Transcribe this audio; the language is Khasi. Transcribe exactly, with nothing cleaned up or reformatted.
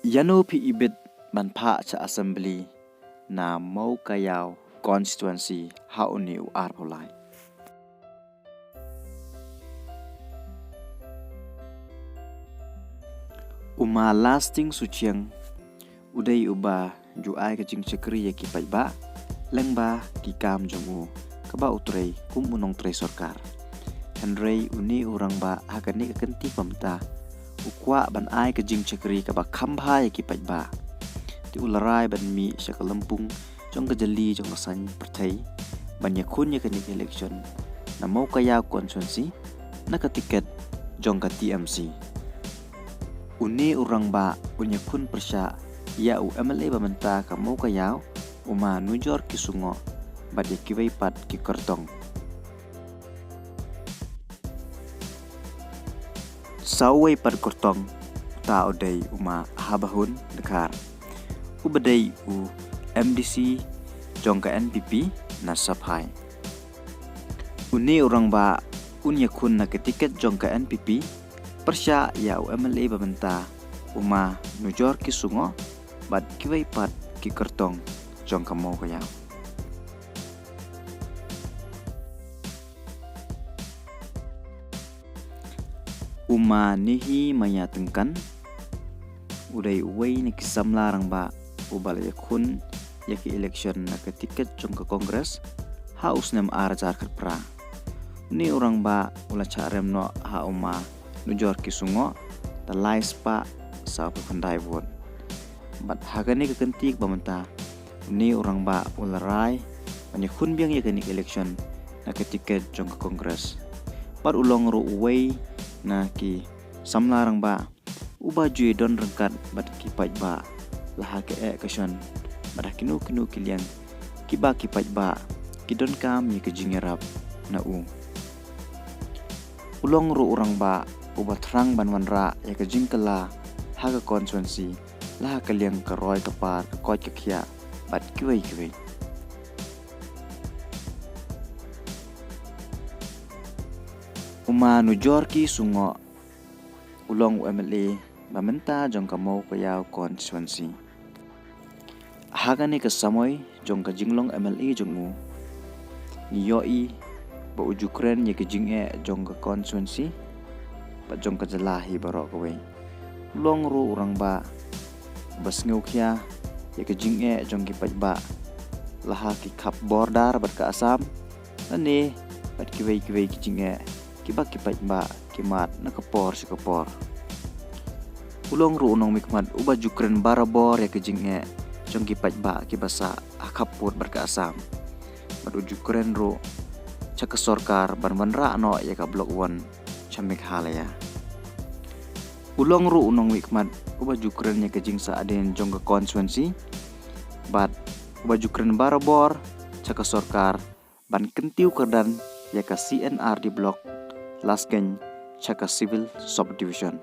Ïano phi ibit ban phah sha Assembly na Mowkaiaw constituency ha une u arphew lai? U Ma Lasting Suchiang u dei uba ju ai ka jingshakri ïa ki paidbah lyngba ki kam jong u kaba u trei kum u nongtrei sorkar. Hynrei une u rangbah ha kane ka kynti ba mynta u kwah ban ai ka jingshakri kaba kham bha ïa ki paidbah. Te u la rai ban mih sha ka lympung jong ka jylli jong ka saiñ pyrthei ban ïakhun ïa kane ka election na Mowkaiaw constituency na ka tiket jong ka T M C. Une u rangbah un ïakhun pyrshah ïa u M L A ba mynta ka Mowkaiaw, u Ma Nujorki Sungoh, bad ïa kiwei pat ki kyrtong. Sa uwei pat kyrtong, uta u dei u Ma Habahun Dkhar, uba dei u M D C jong ka N P P na Saphai. Une u rangbah un ïakhun na ka tiket jong ka N P P pyrshah ïa u M L A ba mynta, u Ma Nujorki Sungoh, bad kiwei pat ki kyrtong jong ka Mowkaiaw. U Ma Nehemiah Tyngkan u dei uwei na ki samla rangbah uba la ïakhun ïa ki election na ka tiket jong ka Congress ha u snem ar hajar khatphra. Une u rangbah u la shah rem noh ha u Ma Nujorki Sungoh da lai spah sawphew khyndai vote. Bad ha kane ka kynti ba mynta, une u rangbah u la rai ban ïakhun biang ïa kane ka election na ka tiket jong ka Congress. Bad u long ruh uwei na ki samla rangbah uba ju ïadon ryngkat bad ki paidbah la ha ka eh ka shon bad ha kino kino ki liang kiba ki paidbah ki donkam ïa ka jingïarap na u. U long ruh u rangbah uba thrang ban wanrah ïa ka jingkylla ha ka constituency la ha ka liang ka roi ka par, ka koit ka khiah bad kiwei kiwei. U Ma Nujorki Sungoh u long u M L A ba mynta jong ka Mowkaiaw constituency. Ha kane ka samoi jong ka jinglong M L A jong u, ngi ïohi ba u ju kren ïa ka jingeh jong ka constituency bad jong ka jylla hi baroh kawei. U long ruh u rangbah ba sngewkhia ïa ka jingeh jong ki paidbah la ha ki khap border bad ka Assam, lane bad kiwei kiwei ki jingeh kiba ki paidbah ki mad na ka por sha ka por. U long ruh u nongmihkhmat uba ju kren barabor ïa ka jingeh jong ki paidbah kiba sah ha khappud bad ka Assam. Bad u ju kren ruh sha ka sorkar ban wanrah noh ïa ka Block One sha Meghalaya. U long ruh u nongmihkhmat uba ju kren ïa ka jingsahdien jong ka constituency bad uba ju kren barabor sha ka sorkar ban kyntiew kyrdan ïa ka C and R D Block Laskein sha ka Civil Subdivision.